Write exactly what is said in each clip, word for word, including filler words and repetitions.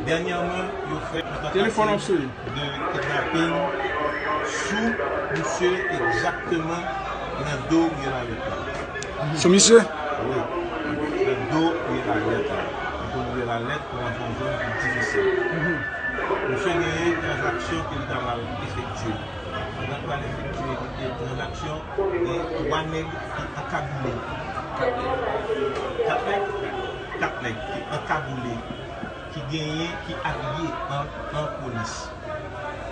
Dènyèman, yo fè yon tantativ de kidnapin sou misye egzakteman nan do Rye Lalèt la. Sou misye? Wi. Nan do Rye Lalèt la. Nan do Rye Lalèt, nan yon zòn ki difisil. Misye genyen tranzaksyon ke li ta pral efektye. Pandan l pral efektye tranzaksyon, gen twa nèg ki ankagoule. Kat nèg? Kat nèg ki ankagoule, ki genyen, ki abiye an, an polis,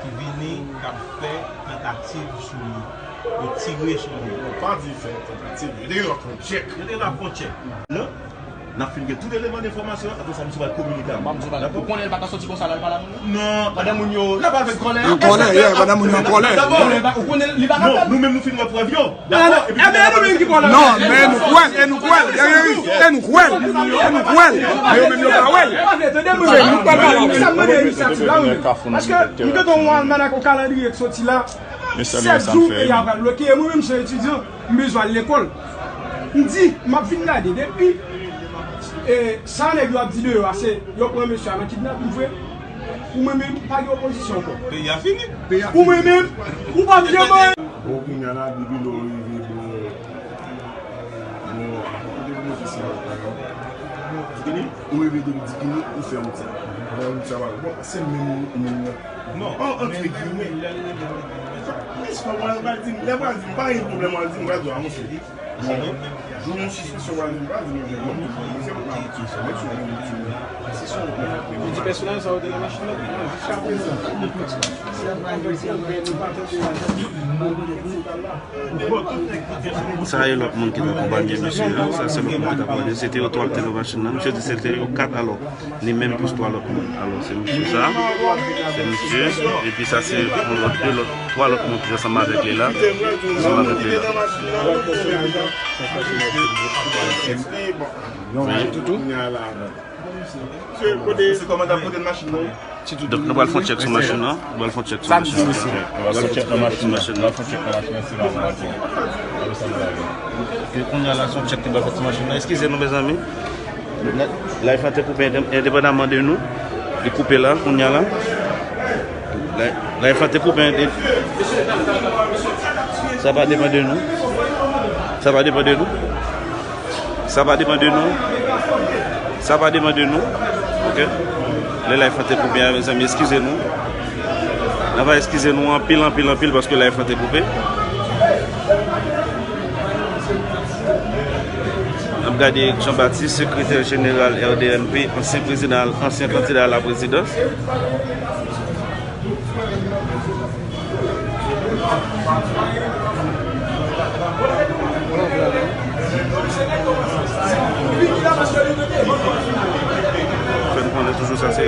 ki vini, k ap fè tantativ sou li. Yo tire sou li. Non, pa di fè tantativ. Yo te gen lòt yon tchèk. Yo te gen lòt yon tchèk. Non? N ap fin gen tout eleman de enfòmasyon an, apre sa, misye pral kominike avè nou. Dakò? Ou konnen l pa ka soti konsa la, l pale a moun yo? Non. Pandan moun yo, l ap al fè kòlè. An kòlè, yeah, pandan moun yo an kòlè. Ou konnen, ou konnen li pa ka fè l. Non, nou menm nou fin wè prèv yo. Dakò? Epi kounye a n ap fè l. Non, men nou kwè l, e nou kwè l, e nou kwè l, e nou kwè l, men yo menm yo pa wè l. Se nou k pral pale. Sa m mande inisyativ la, wi. Paske m gentan wè yon almanak, yon kalandriye k soti la. Sèt jou peyi a pral bloke, e mwen menm, se etidyan, m bezwen al lekòl. M di, m ap vin gade, depi, e, sa nèg yo ap di deyò a, se yo pran mesye a nan kidnapin vre. Pou mwen menm, pa gen opozisyon ankò. Peyi a fini. Pou mwen menm, ou p ap janm anyen. Bon, kounye a la, depi lè w rive, bon, bon, kote pou mete sa, bon, Dikini? Ou rive depi Dikini, ou fè wout sa. Bon, wout sa pa bon, se menm moun nan. Non. An, antre gimè. Misye pa di m, lè pa di m, pa gen pwoblèm, pa di m, pa di m, monchè. Jou yon sispansyon pa di m, pa di m, monchè. Ou di pèsonèl sa yo te nan machin nan? Jiskaprezan. Sa e lòt moun ki t akonpanye misye an. Sa se lòt moun ki t akonpanye. Se te yo twa ki te nan machin nan. Misye di se te yo kat alò. Ni menm plis twa lòt moun. Alò, se misye sa. Se misye. Epi sa se yon lòt, de lòt, twa lòt moun ki ansanm avèk li la. Ansanm avèk li la. Toutou. Se kòmandan pote machin nan. Donk, nou pral fè yon tchèk sou machin nan. Nou pral fè yon tchèk sou machin nan. Nou pral fè yon tchèk nan machin nan. Nou pral fè yon tchèk nan machin nan, se pa machin nan. Kounye a la, se yon tchèk ki pral fèt sou machin nan. Eskize nou, mezanmi. Live lan te koupe endepandamman de nou. Li koupe la, kounye a la. Live lan te koupe ende-, sa pa depann de nou. Sa pa depann de nou. Sa pa depann de nou. Sa pa depann de nou. Ok? Lè live lan te koupe a, mezanmi, eskize nou. N ap eskize nou anpil, anpil, anpil, paske live lan te koupe. N ap gade Jean Baptiste, sekretè jeneral R D M P, ansyen prezidan, ansyen kandida a la prezidans. Fè n konnen toujou sa se